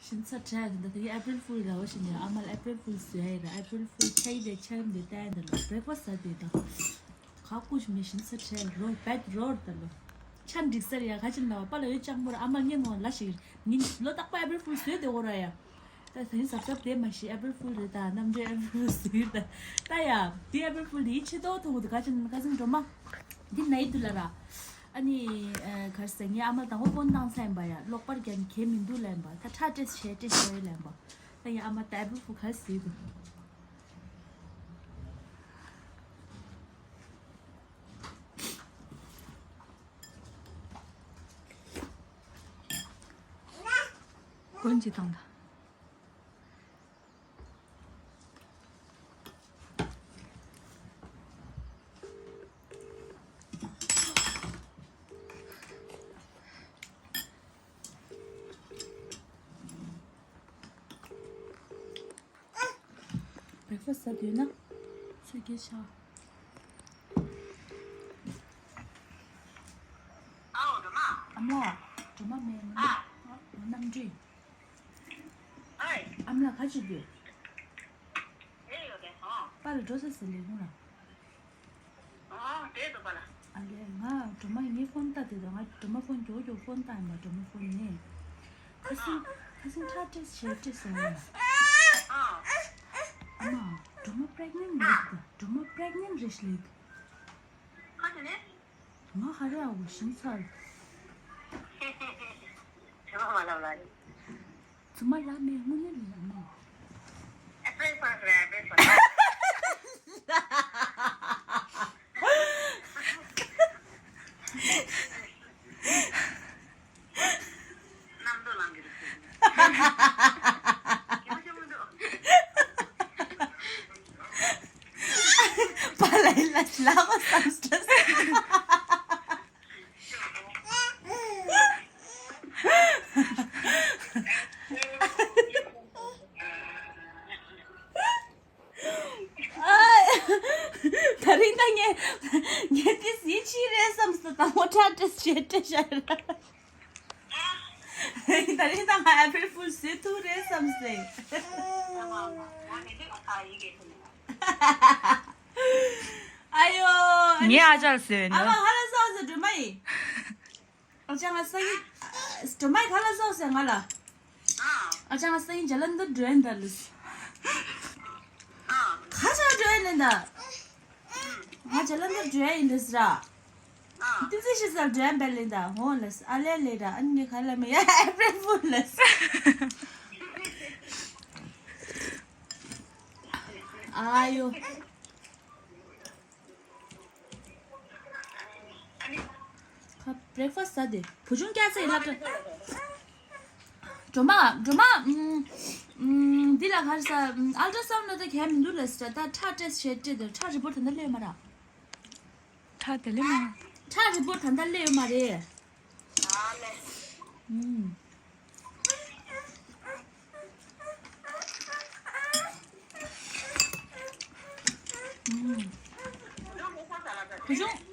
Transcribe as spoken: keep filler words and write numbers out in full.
ཤིན་ཚ་ཁྲལ་ད་དེ་ཨེ་པི་རིལ་ཕུལ་ར་བ་ཞིག་ནས་ཨ་མ་ལ་ཨེ་པི་རིལ་ཕུལ་བཟོས་ཡ་ཡིན་ར། ཨེ་པི་རིལ་ཕུལ་ཆ་ཡི་དེ་ཆ་ཡིན་དེ་ལྟ་ཡ་འདི་ལ་བྷི་རེག་ཕ་སི་ཟ་དེ་དང་། ཁ་ཀུ་ཞིག་མི་ཤིན་ཚ་ཁྲལ་རོ་བེད་རོར་ད་ལོ། ཆ་འགྲིག་སར་ཡ་ཁ་ཅིག་ལ་བ་པ་ལ་ཡོད་ཅང་པོ་ར་ཨ་མ་ངས་ནོ་ལ་ཞིག་ཉིན་ལོ་རྟག་པ་ཨེ་པི་རིལ་ཕུལ་བཟོས་དེ་འོ་ར་ཡ། ད་ད་ཡིན་གཟབ་གཟབ་དེ་མ་ཤི་ཨེ་པི་རིལ་ཕུལ་རེད་ད་ནམ་རྒྱུན་ཨེ་པི་རིལ་ཕུལ་བཟོས་ད། ད་ཡ་དེ་ཨེ་པི་རིལ་ཕུལ་དེ་ཡིད་ཆེས་ཏོག་ཐོག་དུ་ཁ་ཅིག་ཁ་ཅིག་འགྲོ་མ། འདི་ནའི་དུ་ལ་ར། ཨ་ནི། ཨ། ག་རེ་ཟེར་ངའི་ཨ་མ་དང་པོ་ཕོན་བཏང་ས་ཡིན་པ་ཡ་གློག་པར་རྒྱག་གི་མི་འདུག་ལ་ཡིན་པ་ད་ཁྲ་ཏྲེས་བྱས་ཏྲེས་བྱས་ལ་ཡིན་པ། ད་ཡ་ཨ་མ་ད་ཨེ་པི་རིལ་ཕུལ་ག་རེ་ཟེར་འདུག་ཕོན་ཅིག་བཏང་ད། བྷི་རེག་ཕ་སི་ཟ་འདོད་ན་ཚུར་སྐྱེལ་ཤག་ཨ་མ་ལགས། སྒྲོལ་མ་མེད་ང་ནམ་གྲོས། ཨམ་ལགས་ག་ཅིག་འདུག་པ་ལ་འགྲོ་ས་ཟེར་ལས་ཁུངས་ལ། ཨ་ལས་ང་སྒྲོལ་མ་ངའི་ཕོན་ལྟ་དེ་དང་ང་སྒྲོལ་མ་ཕོན་མགྱོགས་མགྱོགས་ཕོན་བཏང་ཡིན་པ་སྒྲོལ་མ་ཕོན་ནས། ཁ་སང་ཁ་སང་ཁྲ་ཏྲེས་བྱས་ཏྲེས་སོང་ཡ། ཨ་མ་སྒྲོལ་མ་པྲེག་ནེན་རེད་ད་སྒྲོལ་མ་པྲེག་ནེན་རེད་ལེ། ང་ཧ་རེ་ཨ་བོ་ཤིང་ཚར། ཚུ་མ་ལ་མེ་དངོས་གནས་ལ་ཡང་མོ། པ་ལ་ལ་ལ་བ་སམ་སྟེ། ད་རིང་ད་ངས་ངས་དེ་ཟིན་ཕྱིན་རེད་བསམ་སོང་། དང་པོ་ཁྲ་ཏྲེས་བྱས་ཏྲེས་བྱས་ར། ད་རིང་ད་ང་ཨེ་པི་རིལ་ཕུལ་བཟོས་ཐུབ་རེད་བསམ་སོང་། ཨ་ཡོ། ངའི་ཨ་ཅག་ལ་ཟེར་ཨ་ནི། མ་ཧ་ལ་སོ་སོ་སྒྲོལ་མ་ཡིན། ཨ་ཅག་ང་སང་ཉིན་སྒྲོལ་མ་ཡིན་ག་ལ་སོ་སོ་ང་ལ། ཨ་ཅག་ང་སང་ཉིན་ཇ་ལན་དུ་འགྲོ་ཡིན་ད་ལུས། ཁ་ཆག་འགྲོ་ཡིན་ད། ང་ཇ་ལན་དུ་འགྲོ་ཡིན་ལུས་ར། ཏི་ཙི་ཤི་སར་འགྲོ་ཡིན་པ་ལིན་ད་ཧོ་ལུས་ཨ་ལེ་ལེ་ར་ཨ་ནི་ཁ་ལ་མི་ཡ་ཨེ་པྲེལ་ཕུལ་ལུས། ཨ་ཡོ། ཁ་བྷི་རེག་ཕ་སི་ཟ་དེ་བུ་ཆུང་སྐྱ་ཚེ་ལབ་ད། སྒྲོལ་མ་སྒྲོལ་མ། ཨུམ། ཨུམ། འདི་ལ་ག་རེ་ཟ། ཨུམ། ཨལ་ཏྲ་སའུན་ལ་ད་གས་མི་འདུག་ལ་ཟེར་ད་ཁྲག་ཊེས་བྱས་སྤྲད་དེ་ཁྲག་རི་པོར་ཊི་ད་ལྟ་སླེབས་ཡོད་མ་རེད། ཁྲག་དེ་ལས་མ། ཁྲག་རི་པོར་ཊི་ད་ལྟ་སླེབས་ཡོད་མ་རེད། ཨུམ། ཨུམ། བུ་ཆུང་